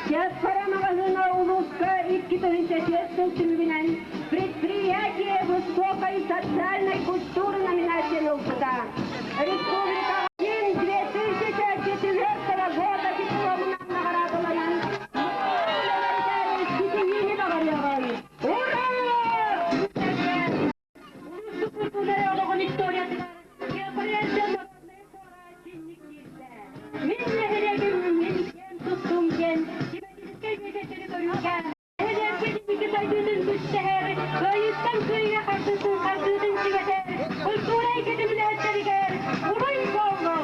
Чыаппара маҕаһыына улууска 2004 сыл түмүгүнэн «Предприятие высокой социальной культуры» номинацияны ылбыта. Республикаҕа 2004 года дипломунан наҕараадаланан ситиһиини баҕарыаҕын. Ура! Олоҕун историятыгар Мин нэһилиэгим мин киэн туттум диэн тематическай биэчэрдэри көрүүгэ нэһилиэкпит инники сайдыытын түстэһэр, кыайыыттан кыайыыга хардыытын хардыытын чиҥэтэр культура эйгэтин үлэһиттэригэр уруй буоллун!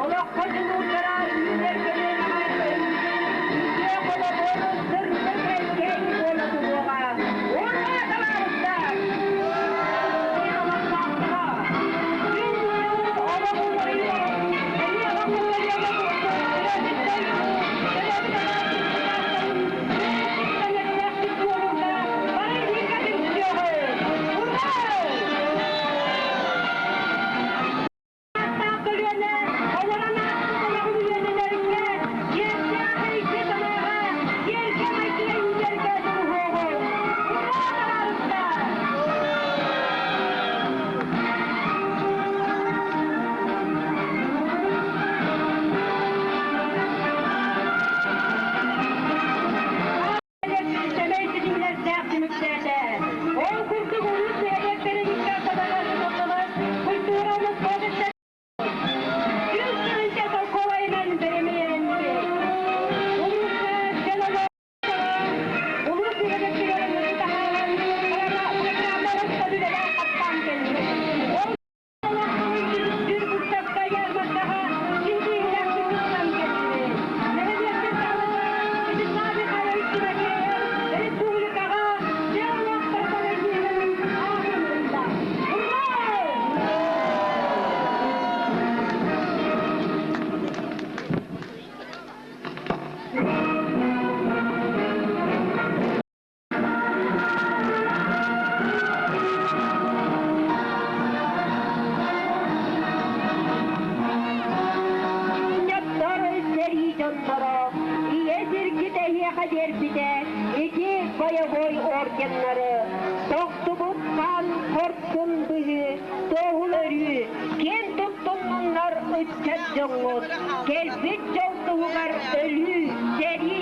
Олоххо дьулуурдара үүнэр көлүөнэҕэ үтүө холобур, сырдык эркээйи буола туруоҕа. Ура, табаарыстар! Олохтоохторо! Күн-дьыл олох уларыйар, эһиэхэ көлүөнэ төрөөбүттэн төрөөбүт анаан буолуута бары бииргэ түмсүөҕү! Ура! Ааттаах көлүөнэ олорон ааспыт олоҕун үйэлэнэргэ, киэптээх өйгө-санааҕа, сиэргэ-майгыга иитэргэ дьулуһуоҕу! Ура, табаарыстар! Сэмэй ситимнэрдээх түмүктээтэ. Ол курдук улуус нэһилиэктэрин икки ардыларыгар ыытыллыбыт культура олохтоох 100 000 солкуобайынан бэрэмиэлэннибит. Улууска дьон улуус нэһилиэктэригэр ыҥырыы таһааран программалар үлэлээн хаттаан кэллибит. Ол Сэрии дьонноро ийэ сиргит эһиэхэ биэрбитэ ити бойобуой орденнары тохтубут хаан хорсун быһыы туоһул өрүү киэн туттуннуннар ыччат дьоҥҥут кэлбит дьол туһугар өлүү сэрии.